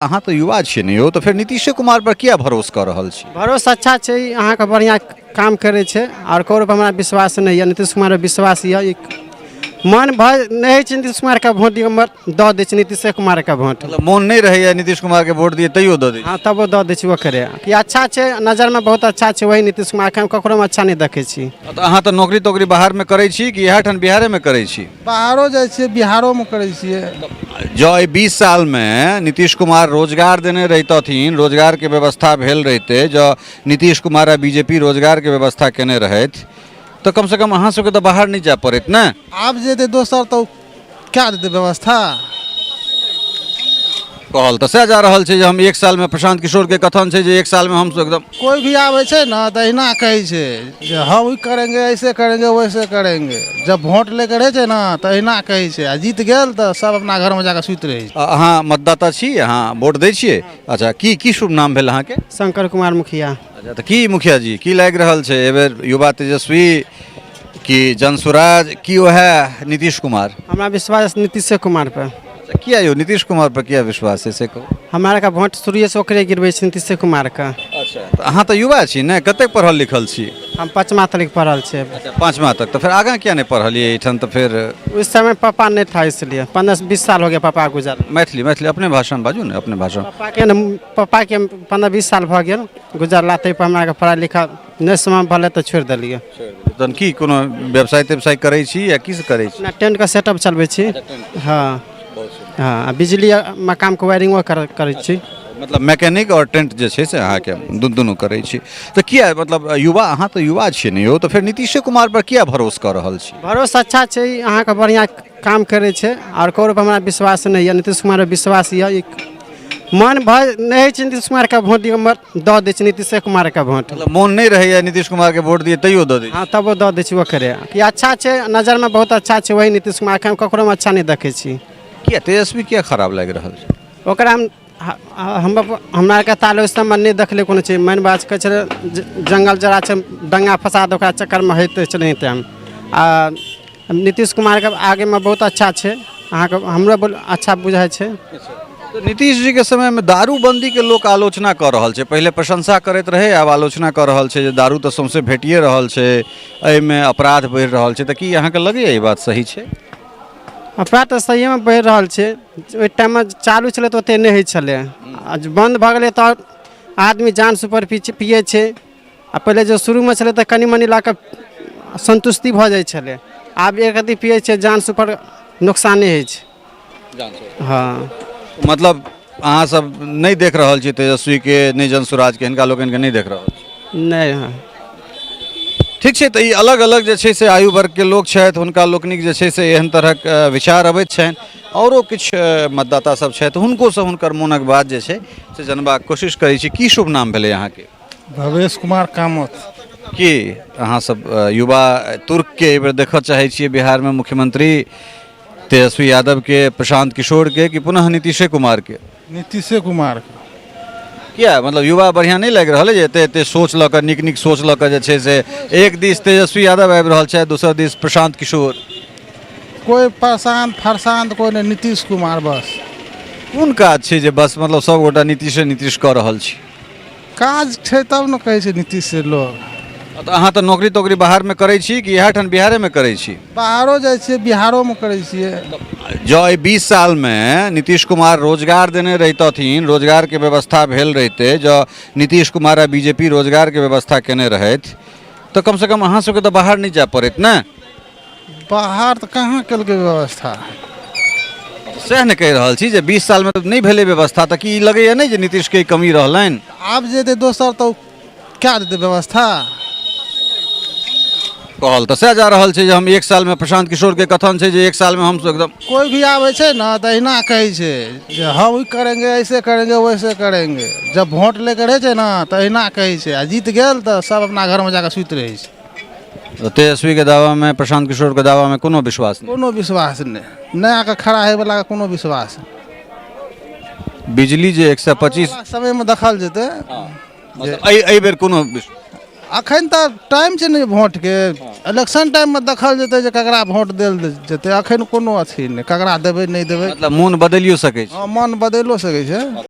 अहाँ तऽ युवा छियै ने यौ, तऽ फेर नीतीशे कुमार पर किया भरोस कऽ रहल छी? भरोस अच्छा छै, ई अहाँके बढ़िआँ काम करै छै आओर ककरो पर हमरा विश्वास नहि यऽ। नीतीश कुमार पर विश्वास यऽ। ई मन भऽ नहि होइ छै नीतीश कुमारके वोट दिअ, मगर दऽ दै छी नीतीशे कुमारके वोट। मतलब मोन नहि रहैया नीतीश कुमारके वोट दियै तैयो दऽ दै? हँ, तबो दऽ दै छी ओकरे कि अच्छा छै, नजरमे बहुत अच्छा छै वही नीतीश कुमार। एखन ककरोमे अच्छा नहि देखै छी। तऽ अहाँ तऽ नौकरी तौकरी बाहरमे करै छी कि इएह ठाम बिहारेमे करै छी? बाहरो जाइ छियै, बिहारोमे करै छियै। जँ एहि 20 सालमे नीतीश कुमार रोजगार देने रहितथिन, रोजगारके व्यवस्था भेल रहितै, जँ नीतीश कुमार आ बीजेपी रोजगारके व्यवस्था केने रहथि तऽ कमसँ कम अहाँ सबके तऽ बाहर नहि जाय पड़ैत ने। आब जेतै दोसर तऽ कए देतै व्यवस्था। कहल तऽ सएह जा रहल छै जे हम एक सालमे, प्रशांत किशोरके कथन छै जे एक सालमे हम एकदम। कोइ भी आबै छै ने तऽ अहिना कहै छै जे हम ई करेंगे, ऐसे करेंगे, वैसे करेंगे। जब वोट लैके रहै छै ने तऽ अहिना कहै छै, आ जीत गेल तऽ सब अपना घरमे जाकऽ सुति रहै छै। अहाँ मतदाता छी? अहाँ वोट दै छियै? अच्छा, की की शुभ नाम भेल अहाँके? शंकर कुमार मुखिया। अच्छा, तऽ की मुखिया जी, की लागि रहल छै एहिबेर, युवा तेजस्वी कि जनसुराज कि वएह नीतीश कुमार? हमरा विश्वास नीतीशे कुमार पर। अच्छा, किया यौ, नीतीश कुमार पर किया विश्वास है से कहू। हमरा आरके वोट शुरुएसँ ओकरे गिरबै छी, नीतीशे कुमारके। अच्छा, तऽ अहाँ तऽ युवा छी ने, कतेक पढ़ल लिखल छी? हम पचमा तक पढ़ल छियै। अच्छा, पाँचमा तक, तऽ फेर आगाँ किया नहि पढ़लियै एहिठाम? तऽ फेर उस समय पापा नहीं था, इसलिए। 15-20 साल हो गया पापा गुजर। मैथिली, मैथिली, अपने भाषामे बाजू ने, अपने भाषा। पापाके ने, पापाके 15-20 साल भऽ गेल गुजरला, ताहिपर हमरा आरके पढ़ाइ लिखाइ नहि समय भेलै तऽ छोड़ि देलियै। तहन की कोनो व्यवसाय व्यवसाय करै छी या की करै छी? अपना टेंटके सेटअप चलबै छी। हँ हँ, आ बिजली मकानके वायरिंगो करै छी। मतलब मैकेनिक आओर टेंट जे छै से अहाँके दुनू करै छी। तऽ किया, मतलब युवा, अहाँ तऽ युवा छियै ने यौ, तऽ फेर नीतीशे कुमार पर किया भरोस कऽ रहल छी? भरोस अच्छा छै, ई अहाँके बढ़िआँ काम करै छै आओर ककरो पर हमरा विश्वास नहि यऽ। नीतीश कुमार पर विश्वास यऽ। ई मन भऽ नहि होइ छै नीतीश कुमारके वोट दिअ, मगर दऽ दै छी नीतीशे कुमारके वोट। मतलब मोन नहि रहैया नीतीश कुमारके वोट दियै तैयो दऽ दै? हँ, तबो दऽ दै छी ओकरे कि अच्छा छै, नजरमे बहुत अच्छा छै वही नीतीश कुमार। एखन ककरोमे अच्छा नहि देखै छी। किया, तेजस्वी किया खराब लागि रहल छै? ओकरा हम हमरा आरके ताल ओहि सबमे नहि देखलै कोनो चीज। मेन बात कहै छलै जंगल जरा छै, दंगा फसाद ओकरा चक्करमे होइत छलै टाइम। आ नीतीश कुमारके आगेमे बहुत अच्छा छै अहाँके, हमरो अच्छा बुझाइ छै। तऽ नीतीश जीके समयमे दारूबन्दीके लोक आलोचना कऽ रहल छै। पहिले प्रशंसा करैत रहै, आब आलोचना कऽ रहल छै जे दारू तऽ सौंसे भेटिए रहल छै, एहिमे अपराध बढ़ि रहल छै। तऽ की अहाँके लगैए ई बात सही छै? अपराध तऽ सहिएमे बढ़ि रहल छै। ओहि टाइममे चालू छलै तऽ ओतेक नहि होइ छलै, आ जे बन्द भऽ गेलै तऽ आदमी जानसँ ऊपर पियै छै। आ पहिले जे शुरूमे छलै तऽ कनि मनि लऽ कऽ सन्तुष्टि भऽ जाइ छलै, आब एक रत्ती पियै छै, जानसँ ऊपर नुकसाने होइ छै। हँ। मतलब अहाँ सब नहि देख रहल छी तेजस्वीके, नहि जनसुराजके, हिनका लोकनिके नहि देख रहल छी? नहि, हँ। ठीक छै, तऽ ई अलग अलग जे छै से आयु वर्गके लोक छथि, हुनका लोकनिक जे छै से एहन तरहक विचार अबैत छनि। आओरो किछु मतदाता सब छथि, हुनकोसँ हुनकर मोनक बात जे छै से जनबाक कोशिश करै छी। की शुभ नाम भेलै अहाँके? भवेश कुमार कामत। की अहाँ सब युवा तुर्कके एहिबेर देखऽ चाहै छियै बिहारमे मुख्यमंत्री, तेजस्वी यादवके, प्रशांत किशोरके कि पुनः नीतीशे कुमारके? नीतीशे कुमारके। किया, मतलब युवा बढ़िआँ नहि लागि रहल अइ जे एते एते सोच लऽ कऽ, नीक नीक सोच लऽ कऽ जे छै से एक दिस तेजस्वी यादव आबि रहल छथि, दोसर दिस प्रशांत किशोर? कोइ प्रशांत फरशांत कोइ नहि, नीतीश कुमार बस। कोन काज छै जे बस मतलब सभगोटा नीतीशे नीतीश कऽ रहल छी? काज छै तब ने कहै छै नीतीश से लोग। तऽ अहाँ तऽ नौकरी तौकरी बाहरमे करै छी कि इएह ठाम बिहारेमे करै छी? बाहरो जाइ छियै, बिहारोमे करै छियै। जँ एहि 20 सालमे नीतीश कुमार रोजगार देने रहितथिन, रोजगारके व्यवस्था भेल रहितै, जँ नीतीश कुमार आ बीजेपी रोजगारके व्यवस्था केने रहथि तऽ कमसँ कम अहाँ सबके तऽ बाहर नहि जाय पड़ैत ने। बाहर तऽ कहाँ केलकै व्यवस्था? सएह ने कहि रहल छी जे 20 सालमे तऽ नहि भेलै व्यवस्था, तऽ की ई लगैए नहि जे नीतीशके कमी रहलनि? आब जेतै दोसर तऽ कए देतै व्यवस्था। कहल तऽ सएह जा रहल छै जे हम एक सालमे, प्रशांत किशोरके कथन छै जे एक सालमे हम एकदम। कोइ भी आबै छै ने तऽ अहिना कहै छै जे हम ई करेंगे, ऐसे करेंगे, वैसे करेंगे। जब वोट लैके रहै छै ने तऽ अहिना कहै छै, आ जीत गेल तऽ सब अपना घरमे जाकऽ सुति रहै छै। तऽ तेजस्वीके दावामे, प्रशांत किशोरके दावामे कोनो विश्वास नहि? कोनो विश्वास नहि, नयाके खड़ा होइवलाके कोनो विश्वास नहि। बिजली जे 125 समयमे देखल जेतै। एहि बेर कोनो अखन तऽ टाइम छै ने भोटके, इलेक्शन टाइममे देखल जेतै जे ककरा भोट देल जेतै। अखन कोनो अथी नहि, ककरा देबै नहि देबै। मतलब मोन बदलियो सकै छै? हँ, मन बदलियो सकै छै।